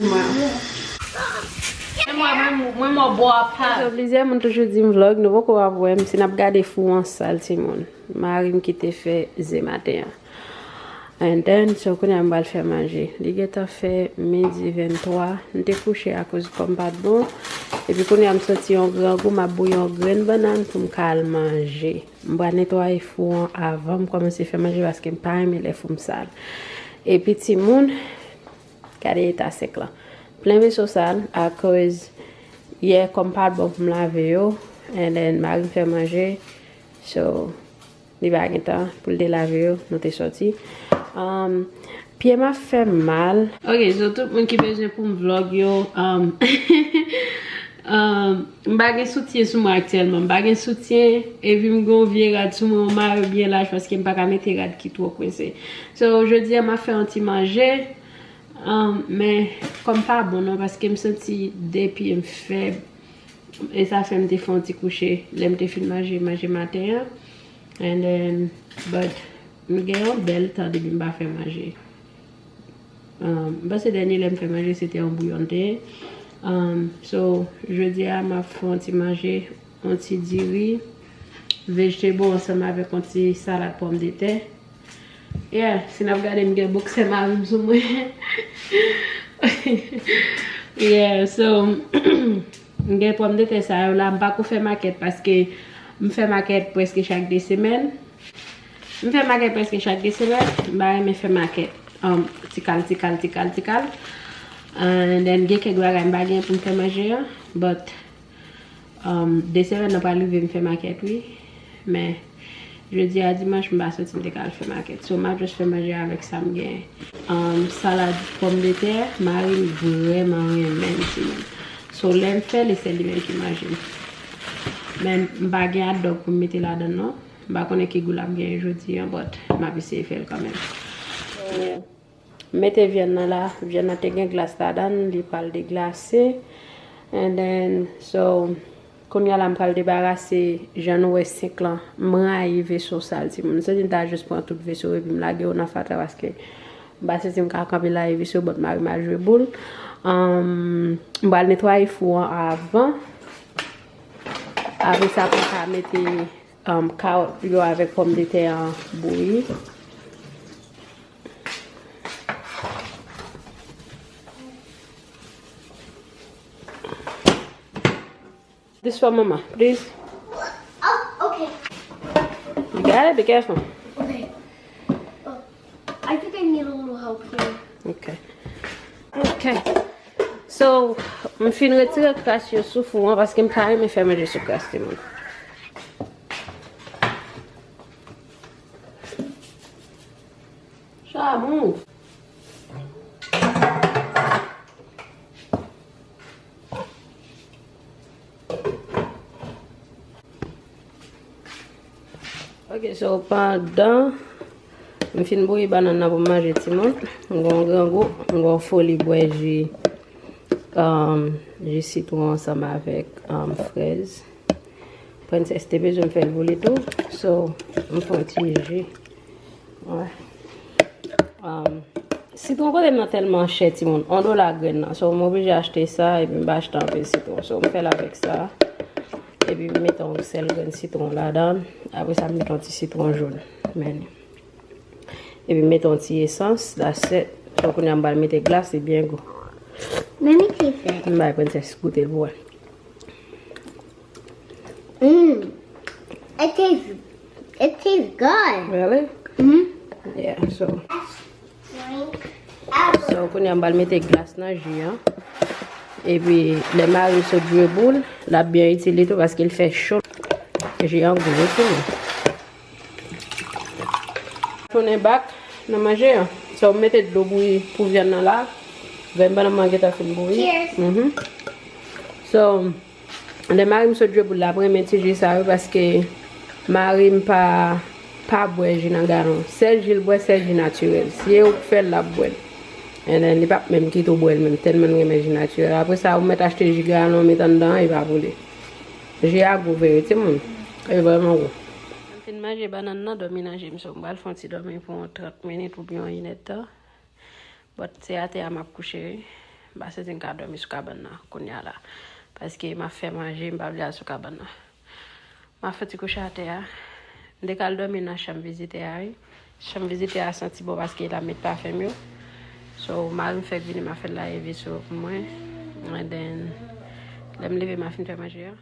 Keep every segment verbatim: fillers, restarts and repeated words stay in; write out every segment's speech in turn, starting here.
Mwen, mwen, mwen, mwen, mwen, mwen, bò apa. So, plizyè moun toujou di m vlog, nou poko ap wè m, si n ap gade fou an sal, timoun. Mari m ki te fè ze maten an. And then, so, kounye a m pral fè manje. Li gentan fè midi venntwa. M te kouche akoz kò m pa t bon. Epi kounye a m santi yon grangou, m ap bouyi yon grenn bannann pou m ka al manje. M pral netwaye fou an avan m kòmanse fè manje paske m pa renmen lè fou m sal. Epi timoun, gade eta senk lan. Plen veso sal akoz yè kò m pa t bon pou m lave yo. And then mari m fè manje. So, li pa gen tan pou l te lave yo, nou te soti. Um, pye m ap fè m mal. Ok, so tout moun ki bezwen pou m vlog yo, um, um, m pa gen soutyen sou mwen aktyèlman. M pa gen soutyen, epi m gen yon vye rad sou mwen, yon mayo byen laj, paske m pa ka mete rad ki twò kwense. So, jodi a, m ap fè yon ti manje, um, men kò m pa bon non, paske m santi de pye m fèb. E sa fè m te fè yon ti kouche lè m te fin manje, manje maten an. And then, but, m gen yon bèl tan depi m pa fè manje. Um, m panse dènye lè m fè manje, se te yon bouyon m te ye. Um, so, jodi a, m ap fè yon ti manje, yon ti diri, vegetable ansanm avèk yon ti salad pòmdetè. Yeah, si n ap gade, m gen boksè mari m sou mwen. Yeah, so, m gen pòmdetè sa yo la, m pa ko fè makèt paske m fè makèt prèske chak de semèn. M fè makèt prèske chak de semèn, m pa renmen fè makèt. Um, ti kal, ti kal, ti kal, ti kal. And then, gen kèk bagay m pa gen pou m fè manje an, but, um, de semèn nan pral rive m fè makèt, wi. Men, jodi a dimanch, m pa santi m te ka al fè makèt. So, m ap just fè manje avèk sa m genyen. Um, salad pòmdetè, mari m vrèman renmen l, timoun. So, lè m fè l, e sèl li menm ki manje l. Men, m pa gen hot dog pou m mete ladan l, non. M pa konnen ki gou l ap genyen jodi an, but m ap eseye fè l kanmenm. So, m mete vyann nan la, vyann nan te gen glas ladan l, li pral deglase. And then, so, kounye a la m pral debarase, jan nou wè senk lan, m rayi veso sal, timoun. M santi m ta jis pran tout veso epi m lage yo nan fatra paske m pa santi m ka kanpe lave veso, but mari m al jwe boul. Um, m pral netwaye fou an avan. Apre sa, pou m ka mete, um, kawòt yo avèk pòmdetè an bouyi. This for mama, please. Oh, okay. You got it? Be careful. Okay. Oh, I think I need a little help here. Okay. Okay. So, m fin retire kras yo sou fou an paske m pa renmen fè manje sou kras, timoun. Sa move. Ok, so pandan m fin bouyi bannann nan pou m manje, timoun, m gon grangou, m gon foli bwè ji, um, ji sitwon ansanm avèk, um, frèz. Prensès te bezwen m fè l pou li tou. So, m fè yon ti ji. Wè. Um, sitwon kote m nan tèlman chè, timoun. On dola grenn nan. So, m oblije achte sa, epi m pa achte anpil sitwon. So, m fè l avèk sa. Epi m mete yon sèl grenn sitwon ladan. Apre sa, m mete yon ti sitwon jòn. Men. Epi m mete yon ti esans, that's it. So, kounye a m pral mete glas, li byen gou. Let me taste it. M bay Prensès goute l pou wè. Mm. It tastes, it tastes good. Really? Mm-hmm. Yeah, so. Best drink ever. So, kounye a m pral mete glas nan ji an. Epi, lè mari m sot jwe boul, l ap byen itil li tou paske l fè cho. Ji an gou wi, timoun. Tounen bak nan manje an. So, m mete dlo bouyi pou vyann nan la. Grenn bannann mwen gentan fin bouyi. Cheers. Mhm. So, lè mari m sot jwe boul la, m renmen ti ji sa yo paske mari m pa, pa bwè ji nan galon. Sèl ji l bwè, sèl ji natirèl. Si e ou k fè l, l ap bwè l. And then, li p ap menm kite w bwè l menm, tèlman l renmen ji natirèl. Apre sa, ou mèt achte ji galon, met anndan an, e pa pou li. Ji a gou vre, timoun. E vrèman gou. M fin manje bannann nan, dòmi nan je m, so m pral fè yon ti dòmi pou yon trant minit oubyen yon inèdtan. But se atè a m ap kouche, wi. M pa santi m ka dòmi sou kabann nan kounye a la. Paske m ap fè manje, m pa vle al sou kabann nan. M ap fè ti kouche atè a. M te ka al dòmi nan chanm vizitè a, wi. Chanm vizitè a santi bon paske l ap met pafen m yo. So, mari m fèk vini, m ap fè l lave veso pou mwen. And then, lè m leve, m ap fin fè manje a.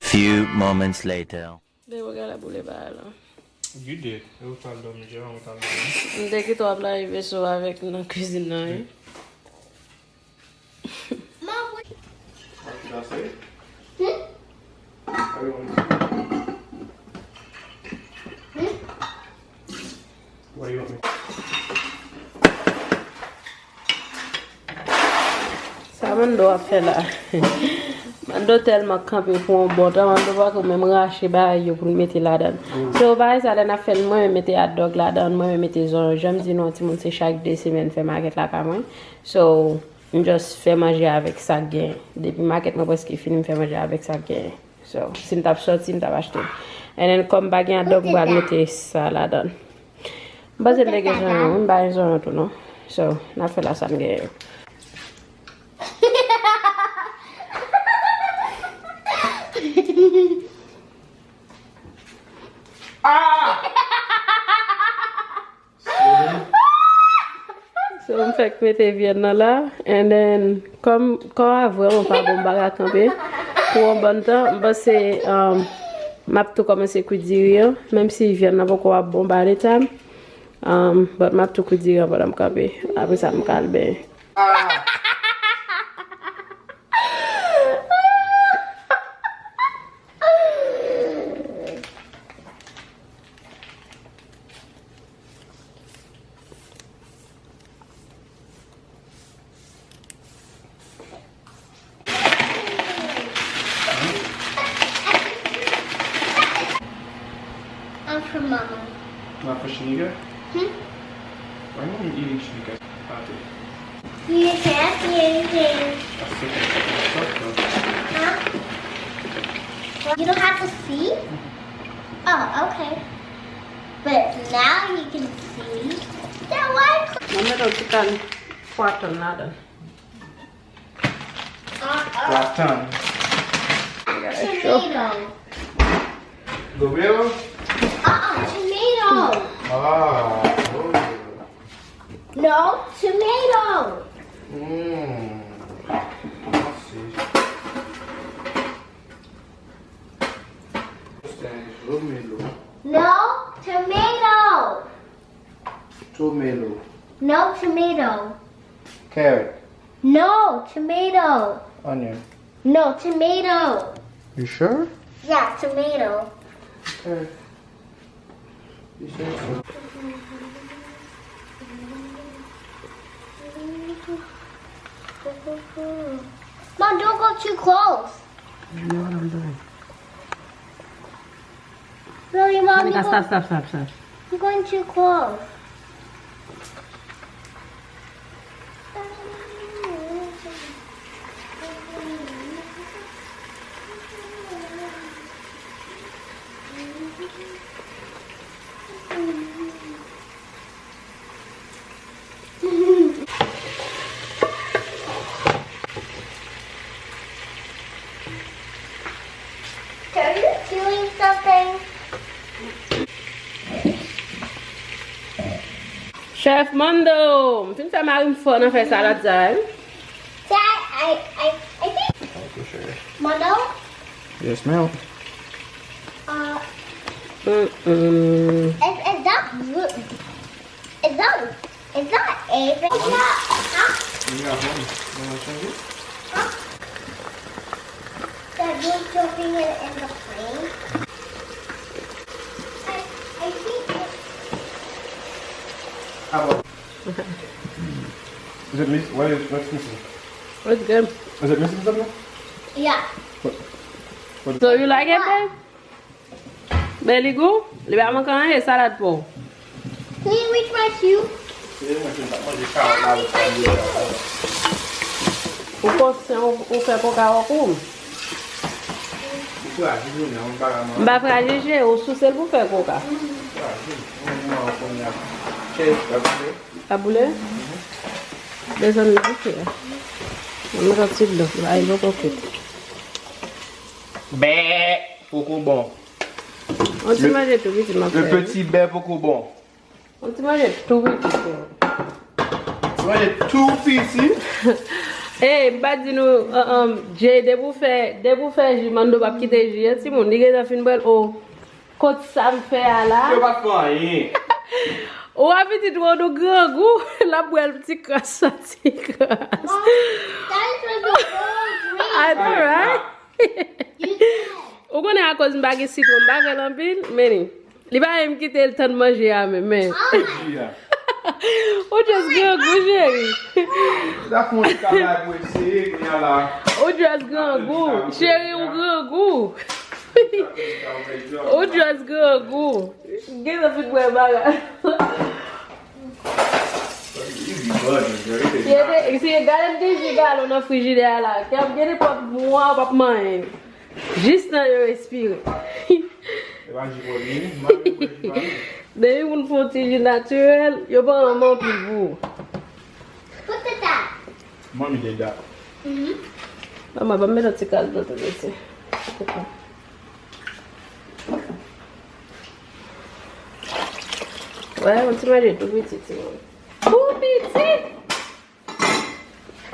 Few moments later. Depi w gade boule bagay la. You did. E ou t al dòmi, Jerome, ou t al dòmi. M te kite w ap lave veso avèk nan kwizin nan, wi. What did I say? Hmm? Why you want me to? Hmm? Why you want me to? Sa Mando ap fè la? Mando tèlman kanpe pou yon bon tan, Mando pako menm rache bagay yo pou l mete ladan. So, bagay sa lè n ap fè l, mwen menm mete hot dog ladan, mwen menm mete zonyon. Jan m di nou, yon timoun se chak de semèn fè makèt lakay mwen. So, m just fè manje avèk sa k genyen. Depi makèt mwen prèske fini, m fè manje avèk sa k genyen. So, si m t ap sòti, m t ap achte. And then, kòm m pa gen hot dog, m pral mete sa ladan. M panse m te gen zonyon, wi, m pa gen zonyon tou, non. So, n ap fè la sa n genyen. Ah! So, m fèk mete vyann nan la, and then, kòm kò a vrèman pa bon, m pa ka kanpe pou yon bon tan, m panse, um, m ap tou kòmanse kwit diri an, menm si vyann nan poko ap bon ba leta m, um, but m ap tou kwit diri an pandan m kanpe. Apre sa, m ka al benyen. I'm from Mama. Not for Shanika? Hmm? Why are you eating Shanika's patty? You can't see anything. I still can check myself though. Huh? You don't have to see? Oh, okay. But now you can see. Then why? Mwen mete yon ti kal pwa tann ladan. Uh-uh. Platan. Tomato. Gobeo? Uh-uh, tomato. Ah, oh. No, tomato. Mm. I see. Romelo. No, tomato. Tomato. No, tomato. Carrot. No, tomato. Onion. No, tomato. You sure? Yeah, tomato. Okay. You said so. Mom, don't go too close. You know what I'm doing. Really, Mom? Monica, stop, stop, stop, stop. You're going too close. Are you doing something? Chef Mando, m fin fè mari m fò nan fè salad sa, wi. Dad, I, I, I think Mando, Yes, ma'am. uh, Mm-mm. is, is that blue? Is that, is that egg? Huh? You got one. You wanna change it? Huh? That blue jumping in, in the plane? I, I think it How about? Is it miss? What is what's missing? It's good. Is it missing something? Yeah. What? What? So you like it, babe? Beli gou? Li pa manke anyen, salad pou ou. Can you reach my shoe? Ou konsyan ou, ou fè koka wòk ou? M pa frajil, cheri, ou souse l pou fè koka. Ap boule? Desann nan, cheri. Mwen met yon ti dlo, bagay poko kwit. Bè, poko bon. On ti manje tou piti, m ap fè. Le petit bè poko bon. On ti manje tou piti, cheri. Ti manje tou piti. Ey, m pa di nou, uh, um, Jay, depi w fè, depi w fè ji, Mando p ap kite ji an, timoun. Li gentan fin pran l, o. Kot sa m fè a la? Yo pa t fè anyen. Ou a pitit ou nou grangou, l ap bwè l ti kras sa ti kras. Mom, that is like the whole drink. I know, right? You can't. Ou konnen akoz m pa gen sitwon, m pa fè l anpil, men li pa menm kite l tann manje a menm, men. Ou just grangou, cheri. Ou just grangou. Cheri, ou grangou. Ou just grangou. Gentan fin bwè bagay. Si gade m te ji galon nan frijidè a la, kè ap gen nenpòt mwa w p ap manyen. Jis nan yo respire. Depi moun fè yon ti ji natirèl, yo pa anman anpil pou ou. Manmi deda. Manman, ban m met yon ti kal dlo tou, mesye. Wè, yon ti manje tou piti, timoun. Tou piti!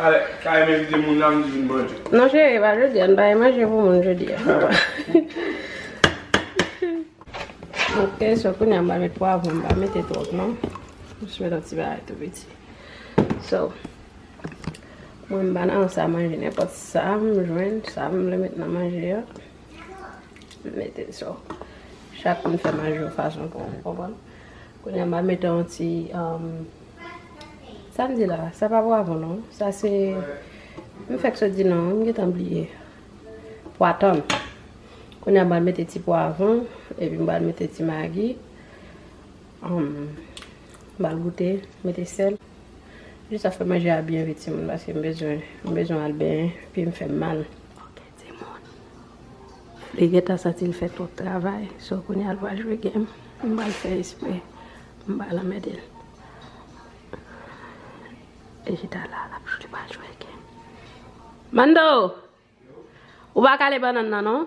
Ale, ka menm di moun la, m di vin manje. Non, cheri, pa jodi a, n pa gen manje pou moun jodi a. Ok, so kounye a m pa met pwavwon, m pa mete twòp, non. Jis met yon ti bagay tou piti. So, mwen, m pa nan sa manje, nenpòt sa m jwenn, sa m vle met nan manje a. Mete so. Chak moun fè manje yon fason pou ou, konprann? Kounye a m al mete yon ti, um, sa m di la, sa pa pwavwon non. Sa se, m fèk sot di non, m gentan bliye. Pwa tann. Kounye a m al mete ti pwavwon, epi m al mete ti magi. Um, m al goute, mete sèl. Jis ap fè manje a byen vit, timoun, paske m bezwen, m bezwen al benyen, pye m fè m mal. Ok, timoun. Li gentan santi l fè twòp travay, so kounye a l pral jwe game. M pral fè espre m pral anmède l. Li chita la, l ap jwe, li pral jwe game. Mando! Ou pa kale bannann nan, non?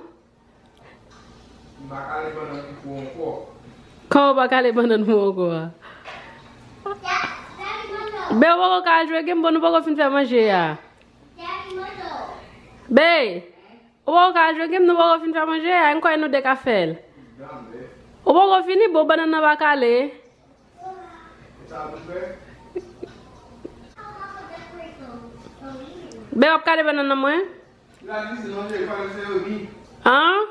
M pa kale bannann pou ou ankò. Kòman ou pa kale bannann pou mwen ankò a? Be, ou poko ka al jwe game, bon, nou poko fin fè manje a. Be, ou poko ka al jwe game, nou poko fin fè manje a, m kwè nou de ka fè l. Ou poko fini, bon, bannann nan pa kale. Be, w ap kale bannann nan mwen? An?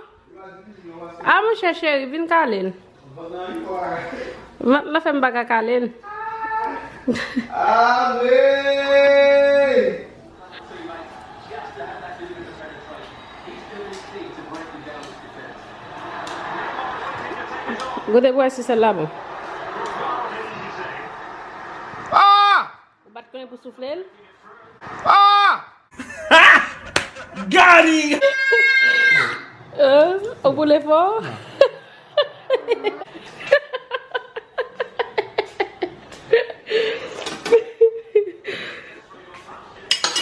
A, monchè cheri, vin kale l. Vant la fè m pa ka kale l. Goute pou wè si sèl la bon. Ah! Ou pa t konnen pou soufle l? Ah! Gary! Euh, ou boule fò?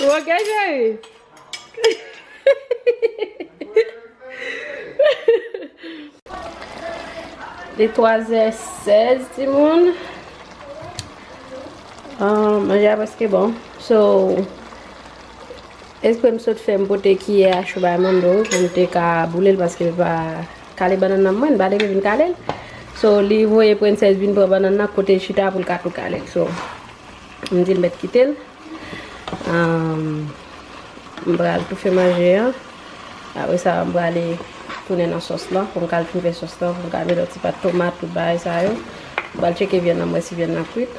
Ou ok, cheri? Li twa zè sèz, timoun. Ah, manje a prèske bon. So, espre m sot fè m pote kiyè a cho bay Mando pou m te ka boule l, paske l pa kale bannann nan mwen, m pa te vin kale l. So, li voye Prensès vin pran bannann nan kote l chita pou l ka tou kale l. So, m di l mèt kite l. Ahn, m pral toufe manje an. Apre sa, m prale tounen nan sòs lan. Pou m ka al fin fè sòs lan, pou m ka al mete yon ti pat tomat, tout bagay sa yo. M pral tcheke vyann nan, m wè si vyann nan kwit.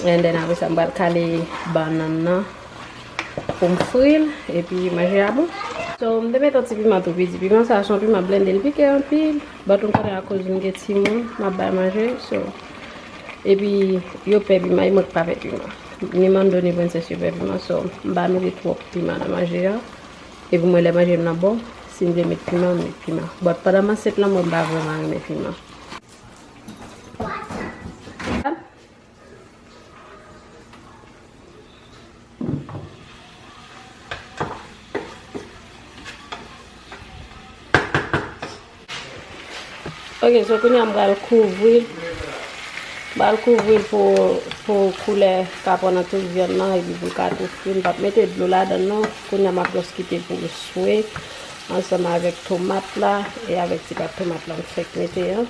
And then, apre sa, m pral kale bannann nan pou m fri l. Epi, manje a bon. So, m te mete yon ti piman tou piti. Piman sa, se yon piman blende, l pike anpil. But, ou konnen akoz m gen timoun, m ap bay manje. So, Epi yo pè piman, e mwen k pa pè piman. Ni Mando, ni Princess yo pè piman, so m pa mete twòp piman nan manje a. Epi mwen, lè manje m nan bon, si m vle met piman, m met piman. But pandan m ansent lan, mwen, m pa vrèman renmen piman. Ok, so kounye a m pral kouvri l. M pral kouvri l pou, pou koulè ka pran nan tout vyann nan, epi pou l ka tou fri. M p ap mete dlo ladan l non. Kounye a m ap just kite pou l swe ansanm avèk tomat la e avèk ti pat tomat la m fèk mete an.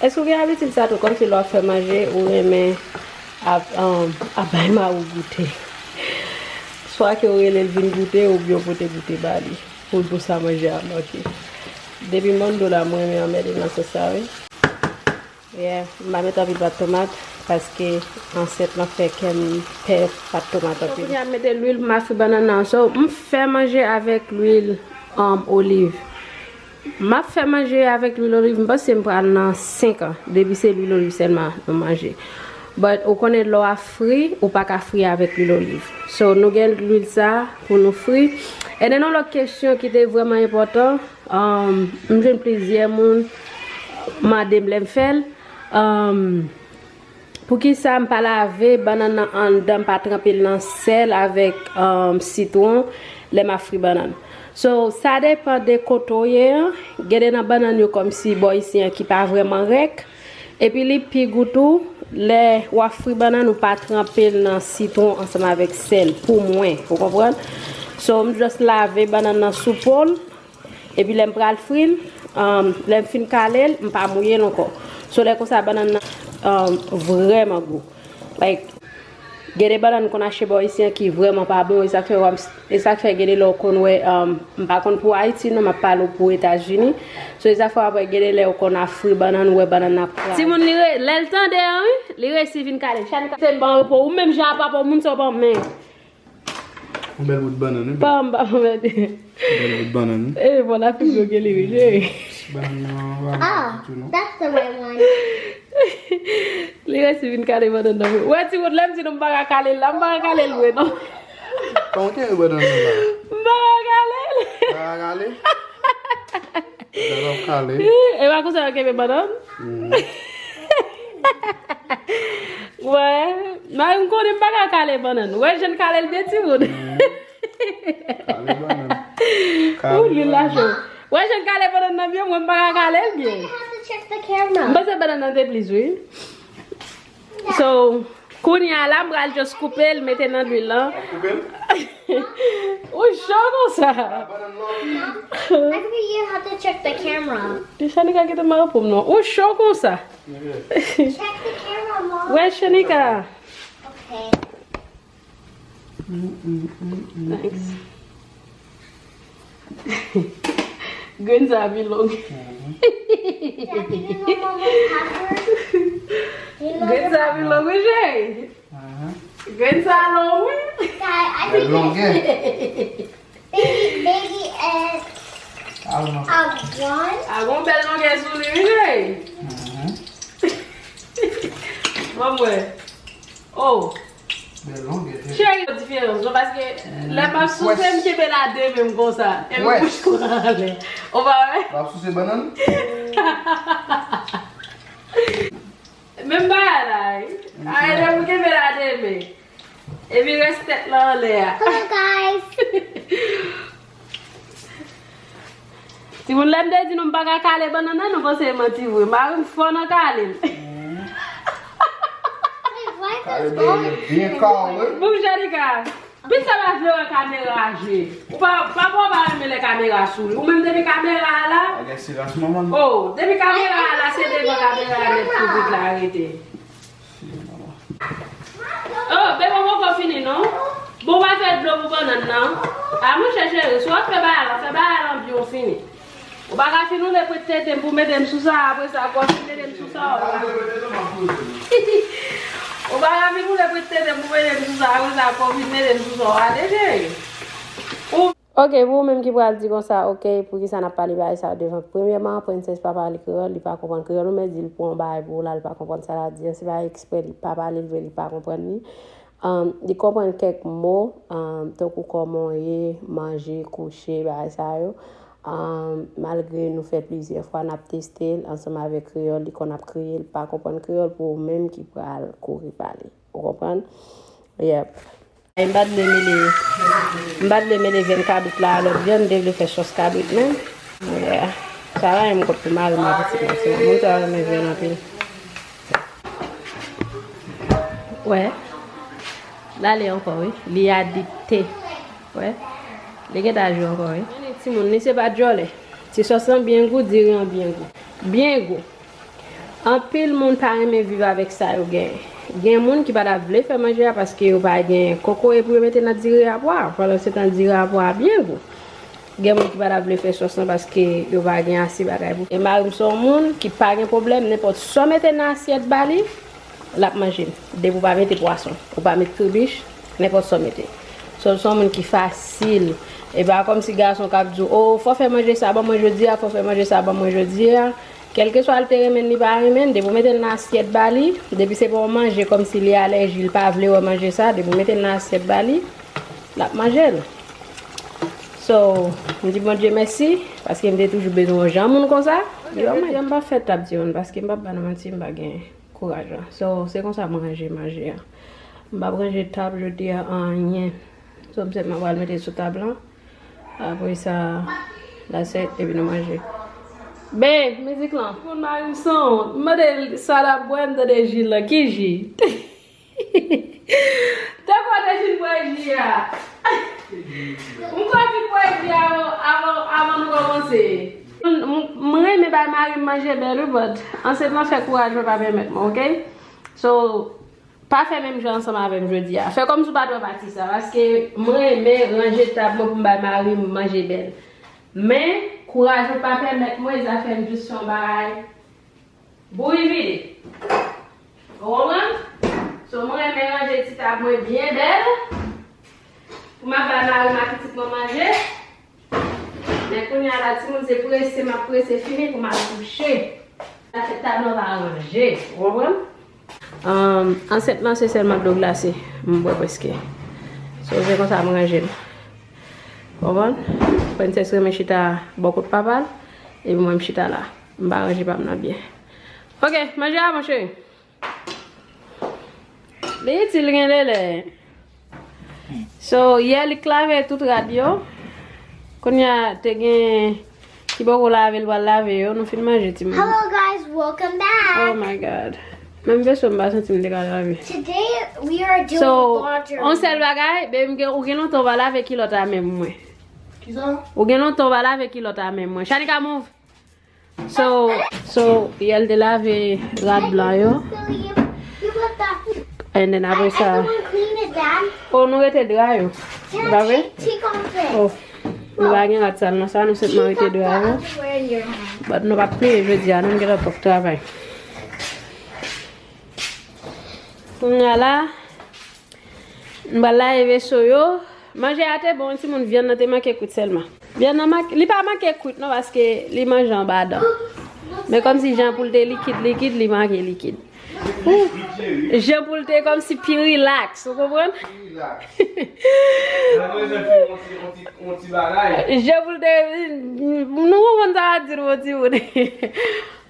Èske w gen abitid sa tou, kòmsi lè w ap fè manje, ou renmen ap, um, ap bay mari w goute? Swa ke w rele l vin goute, oubyen w pote goute ba li, pou l pou sa manje a manke. Depi Mando la, mwen renmen anmède nan sans sa, wi. Yeah, m pa met anpil pat tomat, paske ansent lan fè kè m pè pat tomat anpil. Kounye a m mete lwil pou m a fri bannann nan. So, m fè manje avèk lwil, um, oliv. M ap fè manje avèk lwil oliv, m panse m pral nan senk an, depi se lwil oliv sèlman nou manje. But ou konnen lè w ap fri, ou pa ka fri avèk lwil oliv. So, nou gen lwil sa pou nou fri. And then yon lòt kesyon ki te vrèman enpòtan, um, m jwenn plizyè moun mande m lè m fè l, um, Poukisa m pa lave bannann nan anndan, m pa tranpe l nan sèl avèk, um, sitwon lè m ap fri bannann? So, sa depann de kote w ye an. Gen de nan bannann yo kòmsi bò isi an ki pa vrèman rèk. Epi li pi gou tou, lè w ap fri bannann, ou pa tranpe l nan sitwon ansanm avèk sèl, pou mwen, ou konprann? So, m just lave bannann nan sou po l. Epi lè m pral fri l, um, lè m fin kale l, m pa mouye l ankò. So lè konsa bannann nan, um, vrèman gou. Like, gen de bannann m konn achte bò isi an ki vrèman pa bon, e sa k fè w ap, e sa k fè gen de lè w konn wè, um, m pa konn pou Ayiti non, m ap pale w pou Etazini. So e sa k fè w ap wè gen de lè w konn ap fri bannann, ou wè bannann nan ap kraze. Timoun li re-, lè l tande an wi, li resi vin kale. Shanika, se m ban repo, ou menm jan a papa w, moun sa w pa men. Yon bèl bout bannann, wi. Pa anba pou mède. Bèl bout bannann, wi. Eh, bon, la fi bloke li, wi, cheri. Bannann nan anba tou, non? That's the right one. Li resi vin kale bannann nan, wi. Wè, ti wout, lè m di nou m pa ka kale l la, m pa ka kale l vre, non. Kòman ke bannann nan la? M pa ka kale l. Pa ka kale? Bannann ap kale. E pa konsa yo kenbe bannann? Mm. Wè, mari m konnen m pa ka kale bannann. Wè jan l kale l byen, timoun. Mm. Kale bannann. Ou, lwil la cho. Wè jan l kale bannann nan byen, mwen m pa ka kale l byen. I have to check the camera. M panse bannann nan te plis, wi. So, kounye a la, m pral just koupe l, mete nan lwil lan. Ou cho konsa. I think you have to check the camera. Shanika kite m repo m non. Ou cho konsa. Check the camera, Mom. Wè, Shanika. Okay. Mm, mm, mm, mm, mm. Thanks. Grenn sa pi long. Mhm. Grenn sa pi long, wi, cheri. Mhm. Grenn sa long, wi. Guy, I think longè. Baby, baby, uh, a gon bèl longè sou li, wi, cheri. Mhm. Bon, mwen. Oh. Bèl longè, cheri. Cheri, diferans, non, paske lè m ap souse, m kenbe l a de men m konsa. Epi bouch mwen anlè. Ou pa wè? W ap souse bannann? Menm bagay la, wi. Ay, lè m kenbe l a de men. Epi rès tèt la anlè a. Hello, guys. Timoun, lè m te di nou m pa ka kale bannann nan, nou panse e manti vre. Mari m fò nan kale l. Kale bannann nan byen kale. Bon, Shanika, pis sa pa vle wè kamera a jwe. Ou pa, papa w pa renmen lè kamera sou li. Ou menm depi kamera a la. Oh, depi kamera a la, se devan kamera a nèt piblik la rete. Oh, bebe, w poko fini, non? Bon, w pa fè dlo pou bannann nan. A, monchè cheri, si w ap fè bagay la, fè bagay lan byen, w fini. Ou pa ka fin woule pwet tete m pou mete m sou sa, apre sa, kò fin mete m sou sa, w pa. Ou pa ka fin woule pwet tete m pou mete m sou sa, apre sa, kò fin mete m sou sa, w ale, cheri. Ou Ok, pou ou menm ki pral di konsa, ok, poukisa n ap pale bagay sa yo devan? Premyèman, Prensès pa pale kreyòl, li pa konprann kreyòl. Ou mèt di l pran yon bagay pou ou la, li pa konprann sa l ap di an. Se pa eksprè, li pa pale l vre, li pa konprann li. Um, li konprann kèk mo, um, tankou kòman w ye, manje, kouche, bagay sa yo. Um, malgre nou fè plizyè fwa n ap teste l ansanm avèk kreyòl, li konn ap kriye, li pa konprann kreyòl pou ou menm ki pral kouri pale. Ou konprann? Yep. M pa t vle mele, m pa t vle mele vyann kabrit la a lòt vyann, m te vle fè sòs kabrit menm. Yeah. Sa va, m kot pou mari m ak pitit mwen, moun sa renmen vyann anpil. Wè. L ale ankò, wi. Li adikte. Wè. Li gentan jwe ankò, wi. Timoun, li se pa djòlè. Ti sòs lan byen gou, diri an byen gou. Byen gou. Anpil moun pa renmen viv avèk sa yo genyen. Gen moun ki pa ta vle fè manje a paske yo pa gen kokoye pou yo mete nan diri a pwa. Pandansetan diri a pwa a byen gou. Gen moun ki pa ta vle fè sòs lan paske yo pa gen ase bagay pou. E mari m se yon moun ki pa gen pwoblèm, nenpòt sa w mete nan asyèt ba li, l ap manje l. Depi w pa mete pwason, ou pa met kribich, nenpòt sa w mete. So, l se yon moun ki fasil. E pa kòmsi gason k ap di w, o, fò w fè manje sa ban mwen jodi a, fò w fè manje sa ban mwen jodi a. Kèlkeswa l te renmen l, li pa renmen l, depi w mete l nan asyèt ba li, depi se pa yon manje kòmsi li alèji, li pa vle wè manje sa, depi w mete l nan asyèt ba li, l ap manje l. So, m di Bondye mèsi, paske m te toujou bezwen yon jan moun konsa. Yo, jodi a m pa fè tab timoun, paske m p ap ba nou manti, m pa gen kouraj la. So, se konsa m ranje manje a. M p ap ranje tab jodi a anyen. So, m sèlman pral mete sou tab lan. Apre sa, that's it, epi nou manje. Babe, mizik lan. Moun mari m sanwont. M mande l sa l ap bwè, m tande ji lan. Ki ji? Te kwè w te fin bwè ji a. M kwè w fin bwè ji a avan, avan, avan nou kòmanse. M, m, m renmen bay mari m manje bèl, wi, but ansent lan fè kouraj mwen pa pèmèt mwen, ok? So, pa fè menm jan ansanm avè m jodi a. Fè kòmsi w pa t wè pati sa, paske mwen renmen ranje tab mwen pou m bay mari m manje bèl. Men, kouraj ou pa pèmèt mwen, zafè m jis yon bagay bouyi vide. Ou konprann? So, mwen renmen ranje ti tab mwen byen bèl pou m ap bay mari m ak pitit mwen manje. Men kounye a la, timoun, se prese m ap prese fini pou m al kouche. Sa fè tab lan pa ranje, ou konprann? Um, ansent lan se sèlman dlo glase m bwè prèske. So, se konsa m ranje l. Konprann? Prensès renmen chita bò kot papa l, epi mwen m chita la. M pa ranje pa m nan byen. Ok, manje a, mon cheri. Li itil gen lè lè. So, yè li t lave tout rad yo. Kounye a, te gen ki poko lave, l pral lave yo. Nou fin manje, timoun. Hello, guys, welcome back. Oh my God. Menm veso m pa santi m te ka lave. Today, we are doing So, laundry. On sèl bagay, baby, m gen, ou gen lontan ou pa lave kilòt a men mwen. Kisa? Ou gen lontan ou pa lave kilòt a men mwen. Shanika, move. So, so, yè l te lave rad blan yo. And then apre sa, oh, nou rete dra yo. Pa vre? Oh, nou pa gen rad sal nan sa, nou senpman rete dra yo. But nou p ap peye jodi a, non, m gentan pòk travay. Kounye a la, m pral lave veso yo. Manje a te bon, timoun, vyann nan te manke kwit sèlman. Vyann nan manke, li pa manke kwit non, paske li manje anba dan. Men kòmsi jan pou l te likid, likid, li manke likid. Ou, jan pou l te kòmsi pi rilaks, ou konprann? Jan pou l te, nou konprann sa w ap di nou, timoun.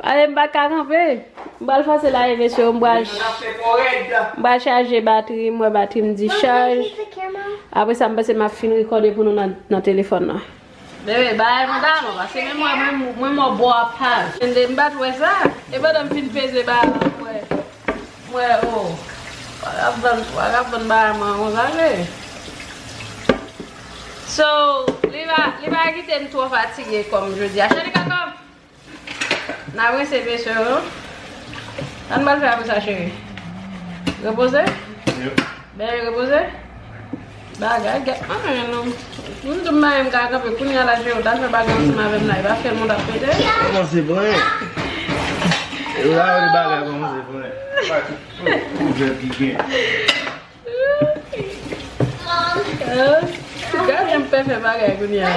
Ale, m pa ka kanpe. M pral fòse lave veso yo, m pral, m pral chaje batri, m wè batri m dichaj. Apre sa, m panse m ap fin rekòde pou nou nan, nan telefòn nan. Bebe, bagay mwen ta non, paske menm mwen, mwen, mwen mò bò a paj. Tande, m pa t wè sa. E pandan m fin peze bagay la, m wè, m wè, oh. Vagabòn, vagabòn bagay mwen, konsa vre. So, li va, li va kite m twò fatige kòm jodi a. Shanika, kòm. N ap rense veso yo. Sa n pral fè apre sa, cheri? Repoze? Yep. Bebe repoze? Bagay, gèt manyen nou. Moun di m pa menm ka kanpe, kounye a la, cheri, w t al fè bagay ansanm avè m la, e pa fè l mwen t ap pete. Kòmanse pran. E la, yo di bagay kòmanse pran. Kouvèt ki gen. Gade jan m pè fè bagay kounye a.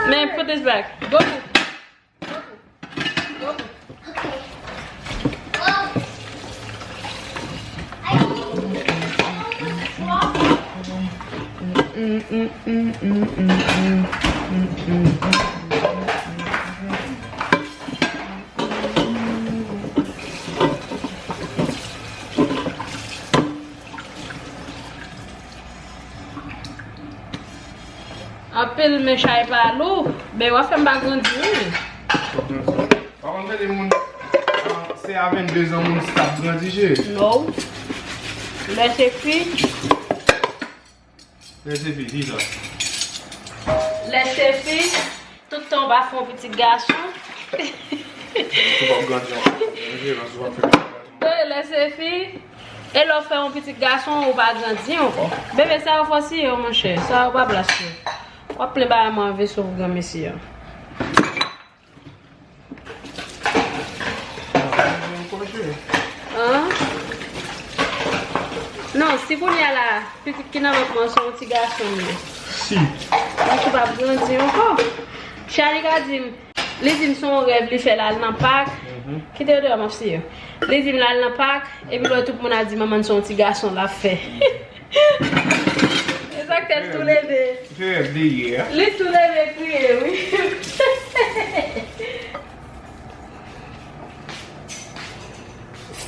Men put this back. Go. Anpil men chay pa lou, men w ap fè m pa grandi wi. Pa konn tande moun, ah, se a vennde zan moun stop grandi, cheri. No. Lè se fi. Lè se fi, di sa. Lè se fi, tout tan w pa fè yon pitit gason. Ou p ap grandi ankò. Lè se fi, e lè w fè yon pitit gason, ou pa grandi ankò. Bebe, sa yo fò siye w, monchè. Sa yo pa plas yo. W ap plen bagay mwen an veso pou granmesi an. An? Non, si kounye a la, pitit ki nan vant mwen se yon ti gason li ye. Si. Monchè, ou p ap grandi ankò. Shanika di m, li di m se yon rèv li fè l al nan pak. Kite yo deyò, m ap siye. Li di m l al nan pak, epi lè tout moun ap di manman n se yon ti gason l ap fè. E sa k fè l tou leve. Se rèv li ye a. Li tou leve kriye, wi.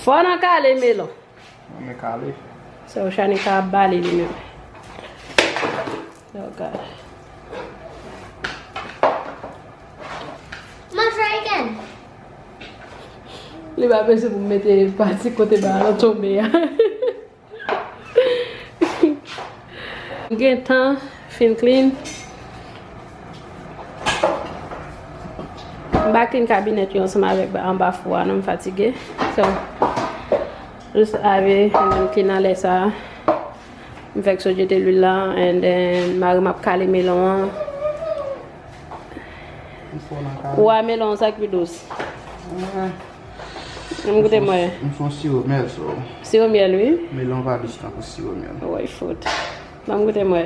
Fò nan kale melon. Nan men kale. So, Shanika ap bale li menm. Oh, God. Mom, try again. Li pa bezwen pou m mete pati kote ba lan tonbe a. Gentan fin clean. M pa clean kabinèt yo ansanm avèk anba fou a non, m fatige. So, jis lave, and then clean anlè sa. M fèk sot jete lwil la, and then mari m ap kale melon an. Ou a melon sa ki pi dous. Ann goute m wè. M fè yon siwo myèl sou. Siwo myèl, wi. Melon pa dous tankou siwo myèl. Woy, fout. Ann goute m wè.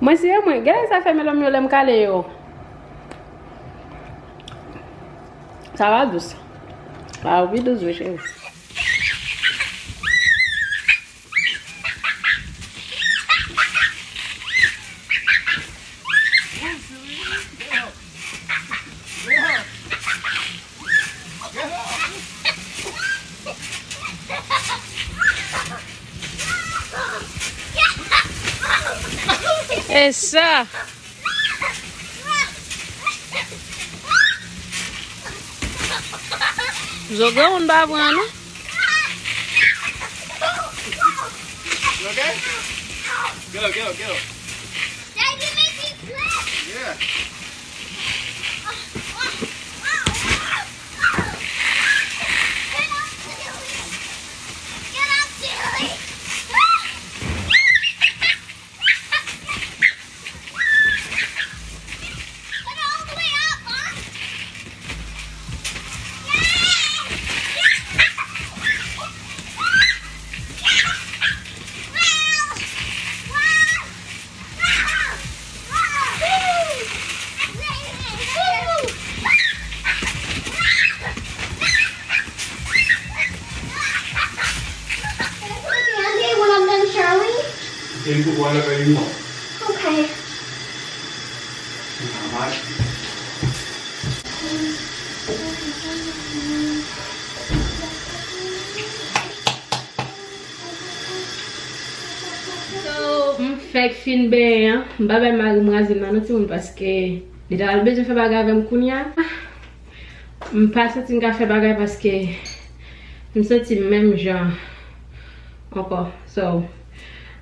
Mwen siye mwen. Gade sa fè melon m yo lè m kale yo. Sa pa dous. Sa pi dous, wi, cheri. E sa. Zo granmoun pa pran, non. You okay? Get up, get up, get up. Daddy, make me swim. Yeah. Get up, Tilly. Get up, Tilly. Candy when I'm done showering? You can put whatever you want. Okay. Not much. So, m fèk fin benyen an. M pa bay mari m raze m nan non timoun paske li ta pral bezwen fè bagay avè m kounye a. M pa santi m ka fè bagay paske m santi m menm jan ankò. So,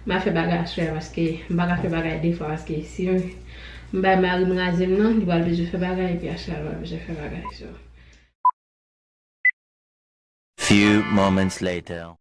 m a fè bagay aswè a paske m pa ka fè bagay de fwa paske si m bay mari m raze m nan, li pral bezwen fè bagay epi aswè a li pral bezwen fè bagay. So. Few moments later.